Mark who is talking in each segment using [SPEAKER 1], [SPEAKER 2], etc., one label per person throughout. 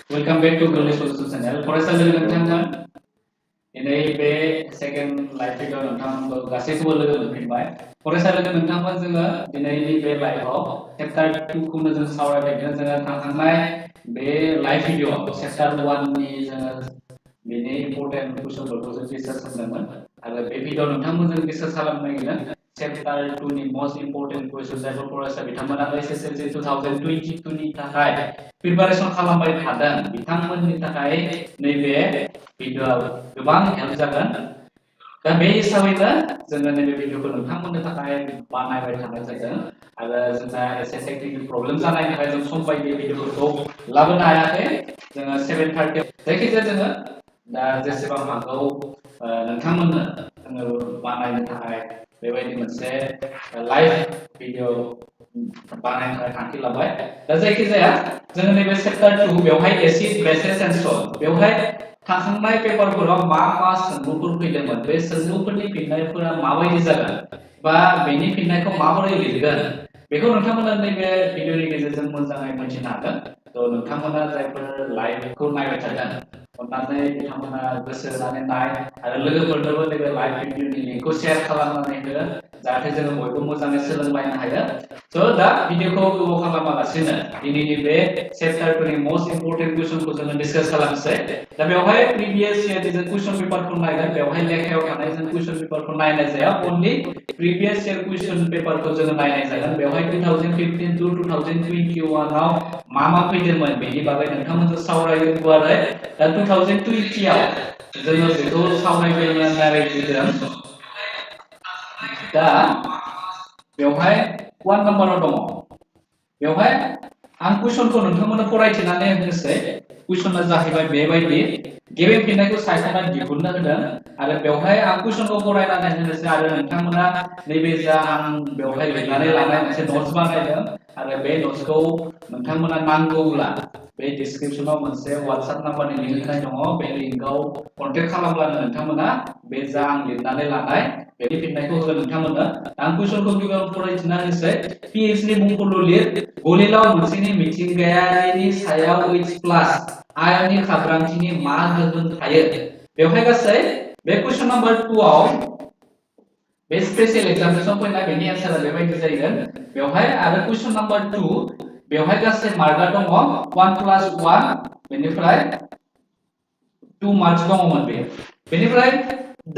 [SPEAKER 1] Welcome back to Global Solutions Channel. फरायसालि नोंथांमोन दिनै बे सेकेन्ड लाइभ भिडिअ नोंथांमोनखौ गासैखौबो लोगो मोनफिनबाय फरायसालि नोंथांमोन जोङो दिनैनि बे लाइभआव चैप्टार 2 खौनो जों सावरायबायदों जोङो थांखांनाय बे लाइभ भिडिअ चैप्टार 1 नि जोङो बेनि इम्पोर्टेन्ट कुइसनफोरखौ जों डिसकास खालामदोंमोन आरो बे भिडिअ नोंथांमोनजों डिसकास खालामनो नागिरदों चैप्टार 2 नि मोस्ट इम्पोर्टेन्ट कुइसन जायफोर फरायसा बिथांमोना एसएसएलसी 2022 नि थाखाय प्रिपारेसन खालामबाय थादों बिथांमोननि थाखाय नैबे भिडिअआ गोबां हेल्प जागोन दा बे हिसाबैनो जोङो नैबे भिडिअखौ नोंथांमोननि थाखाय बानायबाय थानाय जादों आरो जोंना एसे टेक्निकल प्रब्लेम जानायनि थाखाय जों सम बायदि भिडिअफोरखौ लाबोनो हायाखै जोङो 7:30 जायखिजाया जोङो दा जेसेबां हागौ नोंथांमोननो जोङो बानायनो थाखाय बेबायदि मोनसे लाइभ भिडिअ बानायनो थाखाय थांखि लाबाय दा जायखिजाया जोङो नैबे चैप्टार 2 बेवहाय एसिड बेसेस एन्ड सल्ट बेवहाय थांखांनाय पेपारफोराव मा सोंलुफोर फैदोंमोन बे सोंलुफोरनि फिननायफोरा माबायदि जागोन बा बेनि फिननायखौ माबोरै लिरगोन बेखौ नोंथांमोना नैबे भिडिअनि गेजेरजों मोजाङै मिथिनो हागोन थ' नोंथांमोना जायफोर लाइभखौ नायबाय थागोन अन्नानै बिथांमोना गोसो होनानै नाय आरो लोगोफोरनोबो नैबे लाइभ भिडिअनि लिंकखौ शेयार खालामनानै हो जाहाथे जोङो बयबो मोजाङै सोलोंलायनो हायो थ' दा भिडिअखौ गोबाव खालामालासिनो दिनैनि बे चैप्टार 2 नि मोस्ट इम्पोर्टेन्ट कुइसनखौ जोङो डिसकास खालामसै दा बेवहाय प्रिभियस इयारनि जों कुइसन पेपारखौ नायगोन बेवहाय लेखायाव थानाय जों कुइसन पेपारखौ नायनाय जाया ओनलि प्रिभियस इयार कुइसन पेपारखौ जोङो नायनाय जागोन बेवहाय 2015 टु 2021 आव मा फैदोंमोन बेनि बागै नोंथांमोनजों सावरायगोन गुवारै दा 2020 आव जोङो बेखौ सावरायगोन नायगिरदों दा बेवहाय 1 नम्बराव दङ बेवहाय आं कुइसनखौ नोंथांमोननो फरायथिनानै होनोसै कुइसना जाहैबाय बेबायदि गेबें फिननायखौ सायख'ना दिहुननो होदों आरो बेवहाय आं कुइसनखौ फरायनानै होनोसै आरो नोंथांमोना नैबे जा आं बेवहाय लिरनानै लानाय मोनसे नोट्स बानायदों आरो बे नोट्सखौ नोंथांमोना नांगौब्ला बे डिसक्रिपशनाव मोनसे WhatsApp नाम्बारनि लिंक होनाय दङ बे लिंकआव कन्टेक्ट खालामब्लानो नोंथांमोना बे जा आं लिरनानै लानाय बेनि फिननायखौ होगोन नोंथांमोननो आं कुइसनखौ गिबियाव फरायथिना होनोसै pH नि बुंफुरलु लिर गलिलाव मोनसेनि मिथिंगायारिनि सायाव H+ आयननि खाब्रांथिनि मा गोहोम थायो बेवहाय गासै बे कुइसन नम्बर 2 आव बे स्पेशल एग्जामिनेशन फैनाय बेनि आन्सारा बेबायदि जागोन बेवहाय आरो कुइसन नम्बर 2 बेवहाय गासै मार्कआ दङ 1+1 बेनिफ्राय 2 मार्क्स दङमोन बेनिफ्राय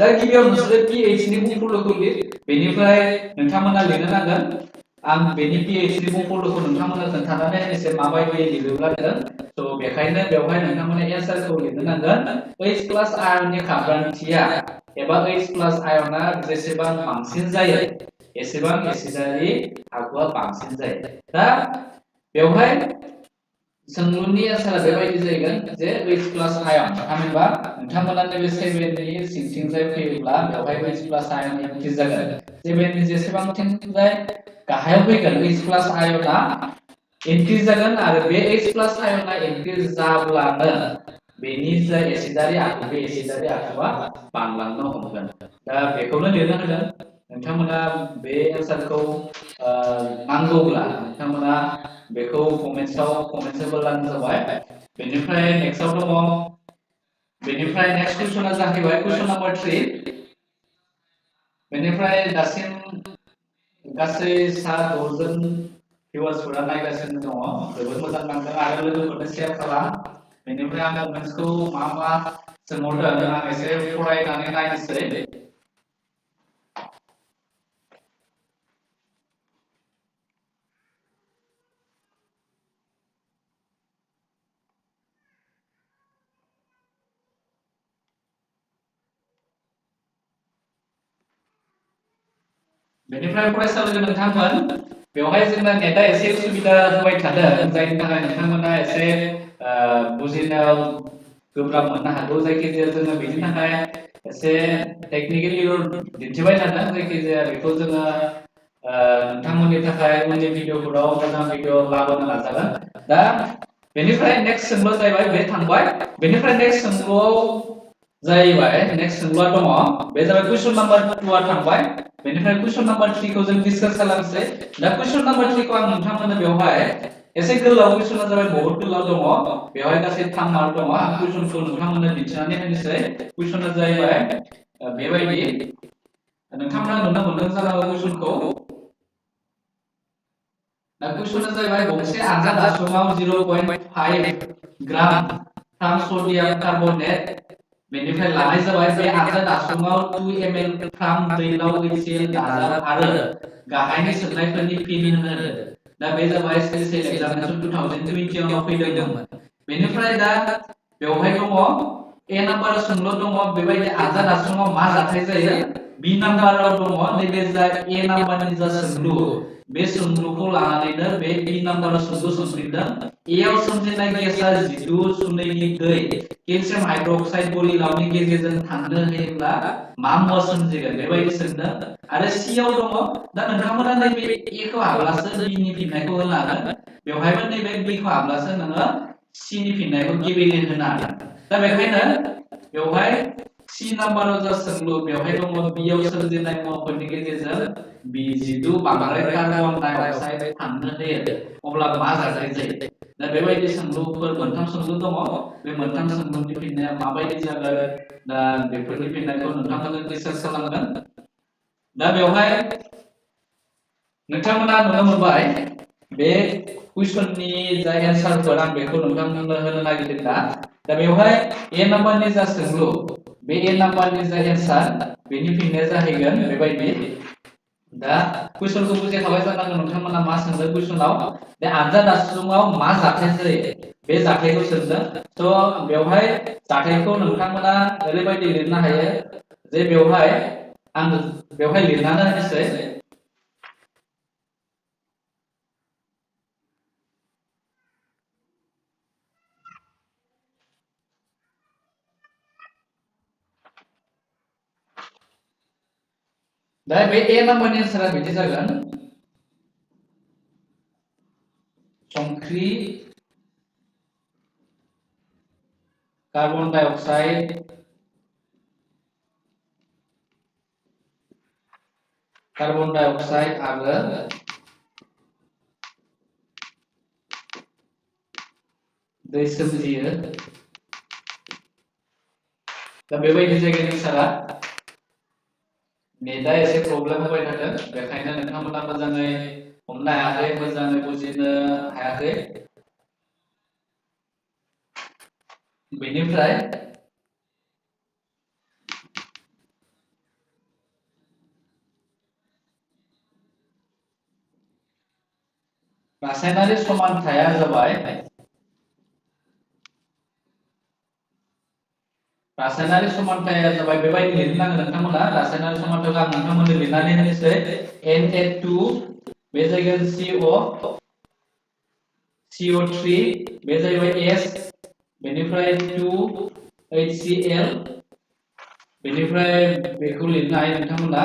[SPEAKER 1] दा गिबियाव नोंसोर pH नि बुंफुरलुखौ लिर बेनिफ्राय नोंथांमोना लिरनो नांगोन आं बेनि pH नि बुंफुरलुखौ नोंथांमोननो खोन्थानानै एसे माबायदि लिरोब्ला जागोन थ' बेखायनो बेवहाय नोंथांमोना एन्सारखौ लिरनो नांगोन H+ आयननि खाब्रांथिया एबा H+ आयना जेसेबां बांसिन जायो एसेबां एसिडारि आखुआ बांसिन जायो दा बेवहाय सोंलुनि आन्सारा बेबायदि जागोन जे H+ आयन थामहिनबा नोंथांमोना नैबे 7 नि सिंथिंजाय फैयोब्ला बेवहाय H+ आयन एन्ट्रि जागोन 7 नि जेसेबां थिंजाय गाहायाव फैगोन H+ आयना एन्ट्रि जागोन आरो बे H+ आयना एन्ट्रि जाब्लानो बेनि जा एसिडारि आखु बे एसिडारि आखुआ बांलांनो हमगोन दा बेखौनो लिरनो होदों नोंथांमोना बे आन्सारखौ नांगौब्ला नोंथांमोना बेखौ कमेन्ट्सआव होब्लानो जाबाय बेनिफ्राय नेक्स्टआव दङ बेनिफ्राय नेक्स्ट कुइसना जाहैबाय कुइसन नम्बर 3 बेनिफ्राय दासिम गासै 6 जन भिउवार्सफोरा नायगासिनो दङ जोबोद मोजां नांदों आरो लोगोफोरनो शेयार खालाम बेनिफ्राय आं कमेन्ट्सखौ मा सोंहरदों आं एसे फरायनानै नायनोसै बेनिफ्राय फरायसालि नोंथांमोन बेवहाय जोंना नेटआ एसे सुबिदा होबाय थादों जायनि थाखाय नोंथांमोना एसे बुजिनायाव गोब्राब मोननो हागौ जायखिजाया जोङो बेनि थाखाय एसे टेक्निकेल एरर दिन्थिबाय थादों जायखिजाया बेखौ जोङो नोंथांमोननि थाखाय उननि भिडिअफोराव मोजां भिडिअ लाबोनो नाजागोन दा बेनिफ्राय नेक्स्ट सोंलुआ जाहैबाय बे थांबाय बेनिफ्राय नेक्स्ट सोंलुआव जाहैबाय नेक्स्ट सोंलुआ दङ बे जाबाय कुइसन नम्बर 2 आ थांबाय बेनिफ्राय कुइसन नम्बर 3 खौ जों डिसकास खालामसै दा कुइसन नम्बर 3 खौ आं नोंथांमोननो बेवहाय एसे गोलाव कुइसना जाबाय बहुत गोलाव दङ बेवहाय गासै 3 मार्क दङ आं कुइसनखौ नोंथांमोननो दिन्थिनानै होनोसै कुइसना जाहैबाय बेबायदि नोंथांमोना नुनो मोनदों जानांगौ कुइसनखौ दा कुइसना जाहैबाय गंसे आनजाद आश्रमाव 0.5 ग्राम फ्राम सडियाम कार्बोनेट बेनिफ्राय लानाय जाबाय बे आनजाद आश्रमाव 2 ml फ्राम दैलाव HCl दाजाब आरो गाहायनि सोंनायफोरनि फिन होनो दा बे जाबाय स्पेशल एग्जामिनेशन 2020 आव फैदोंमोन बेनिफ्राय दा बेवहाय दङ ए नाम्बार सोंल' दङ बेबायदि आनजाद आश्रमाव मा जाथाय जायो बी नाम्बाराव दङ नैबे जा ए नाम्बारनि जा सोंलु बे सोंलुखौ लानानैनो बे बी नाम्बाराव सोंलु सोंफिनदों ए आव सोमजिनाय गेसआ जिदु सुनैनि दै केलसियाम हाइड्रक्साइड गलिलावनि गेजेरजों थांनो होयोब्ला मा मुवा सोमजिगोन बेबायदि सोंदों आरो सी आव दङ दा नोंथांमोना नैबे ए खौ हाब्लासो बी नि फिननायखौ होनो हागोन बेवहायबो नैबे बी खौ हाब्लासो नोङो सी नि फिननायखौ गिबियै होनो हागोन दा बेखायनो बेवहाय सी नाम्बाराव जा सोंलु बेवहाय दङ बी आव सोमजिनाय मुवाफोरनि गेजेरजों बी जिदु बांद्राय कार्बन डाइ अक्साइड थांनो होयो अब्ला मा जाथाय जायो दा बेबायदि सोंलुफोर मोनथाम सोंलु दङ बे मोनथाम सोंलुनि फिननाया माबायदि जागोन दा बेफोरनि फिननायखौ नोंथांमोना रिसार्च खालामगोन दा बेवहाय नोंथांमोना नुनो मोनबाय बे कुइसननि जा एन्सारफोर आं बेखौ नोंथांमोननो होनो नागिरदों दा बेवहाय ए नाम्बारनि जा सोंलु बे ए नाम्बारनि जा एन्सार बेनि फिननाया जाहैगोन बेबायदि दा कुइसनखौ बुजिखाबाय जानांगौ नोंथांमोना मा सोंदों कुइसनाव बे आनजाद आश्रमाव मा जाथाय जायो बे जाथायखौ सोंदों थ' बेवहाय जाथायखौ नोंथांमोना ओरैबायदि लिरनो हायो जे बेवहाय आं बेवहाय लिरनानै होनोसै दा बे ए नाम्बारनि एन्सारा बिदि जागोन संख्रि कार्बन डाइ अक्साइड आरो दै सोमजियो दा बेबायदि जायगानि एन्सारा नेटआ एसे प्रब्लेम होबाय थादों बेखायनो नोंथांमोना मोजाङै हमनो हायाखै मोजाङै बुजिनो हायाखै बेनिफ्राय रासायनारि समानथाया जाबाय रासायनारि समानथाया जाबाय बेबायदि लिरनांगोन नोंथांमोना रासायनारि समानथायखौ आं नोंथांमोननो लिरनानै होनोसै Na2 बे जायगायाव CO3 बे जाहैबाय S बेनिफ्राय 2HCl बेनिफ्राय बेखौ लिरनो हायो नोंथांमोना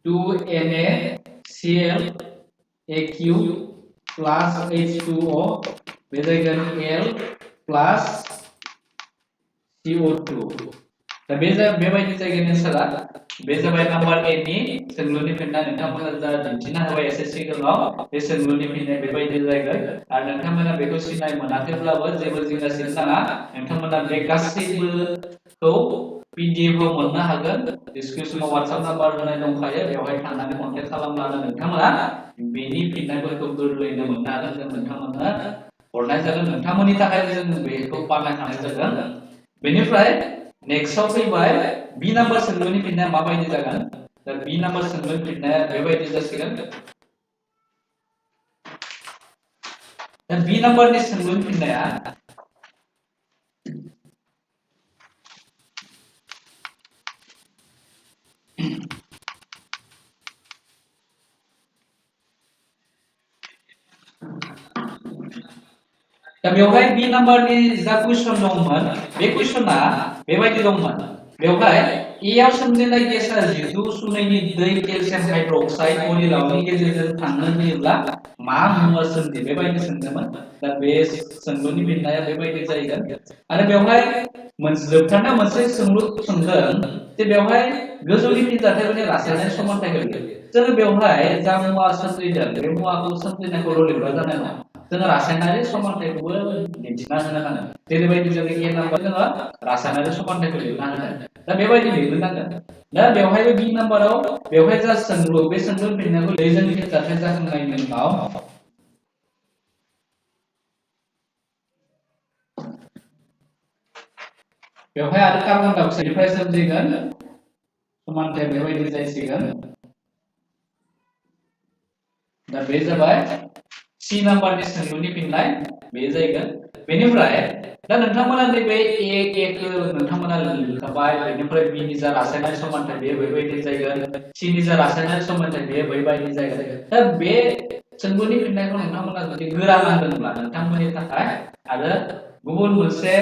[SPEAKER 1] 2NaCl AQ plus H2O बे जायगायाव L plus CO2 दा बेबायदि जायगानि एन्सारा बे जाबाय नाम्बार ए नि सोंलुनि फिननाय नोंथांमोना जा दिन्थिना होबाय एसे सिगाङाव बे सोंलुनि फिननाय बेबायदि जागोन आरो नोंथांमोना बेखौ सिनाय मोनाखैब्लाबो जेबो जिंगा सिनो नाङा नोंथांमोना बे गासैबोखौ PDF आव मोननो हागोन डिसक्रिपशनाव WhatsApp नाम्बार होनाय दंखायो बेवहाय थांनानै कन्टेक्ट खालामनानै नोंथांमोना बेनि फिननायफोरखौ गोरलैयैनो मोननो हागोन जों नोंथांमोननो हरनाय जागोन नोंथांमोननि थाखाय जों बेखौ बानायखानाय जागोन बेनिफ्राय नेक्स्टआव फैबाय बी नाम्बार सोंलुनि फिननाया माबायदि जागोन दा बी नाम्बार सोंलुनि फिननाया बेबायदि जासिगोन दा बी नाम्बारनि सोंलुनि फिननाया दा बेवहाय बी नाम्बारनि जा कुइसन दंमोन बे कुइसना बेबायदि दंमोन बेवहाय ए आव सोमजिनाय गेसआ जिदु सुनैनि दै केलसियाम हाइड्रक्साइड गलिलावनि गेजेरजों थांनो होयोब्ला मा मुवा सोंदि बेबायदि सोंदोंमोन दा बे सोंलुनि फिननाया बेबायदि जाहैगोन आरो बेवहाय जोबथारनायाव मोनसे सोंलु सोंदों जे बेवहाय गोजौनि फिनजाथायफोरनि रासायनारि समानथाय गोलैयो जोङो बेवहाय जा मुवा सोमजिदों बे मुवाखौ सोमजिनायखौल' लिरबा जानाय नङा जोङो रासायनारि समानथायखौबो दिन्थिना होनो नांगोन जेरैबायदि जोङो ए नाम्बार जोङो रासायनारि समानथायखौ लिरना होदों दा बेबायदि लिरनो नांगोन दा बेवहायबो बि नाम्बाराव बेवहाय जा सोंलु बे सोंलु फिननायखौ जोंनि फिनजाथाय जाखांनायनि उनाव बेवहाय आरो कार्बन डाइ अक्साइडनिफ्राय सोमजिगोन समानथाय बेबायदि जासिगोन दा बे जाबाय सी नाम्बारनि सोंलुनि फिननाय बे जायगोन बेनिफ्राय दा नोंथांमोना नैबे ए खौ नोंथांमोना लिरखाबाय बेनिफ्राय बि नि जा रासायनारि समानथाय बे बेबायदि जायगोन सी नि जा रासायनारि समानथाय बे बेबायदि जायगोन दा बे सोंलुनि फिननायखौ नोंथांमोना जुदि गोरा नांदोंब्ला नोंथांमोननि थाखाय आरो गुबुन मोनसे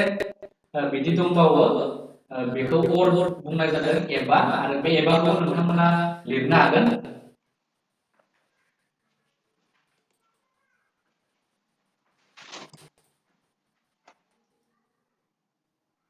[SPEAKER 1] बिदि दंबावो बेखौ अर बुंनाय जादों एबा आरो बे एबाखौ नोंथांमोना लिरनो हागोन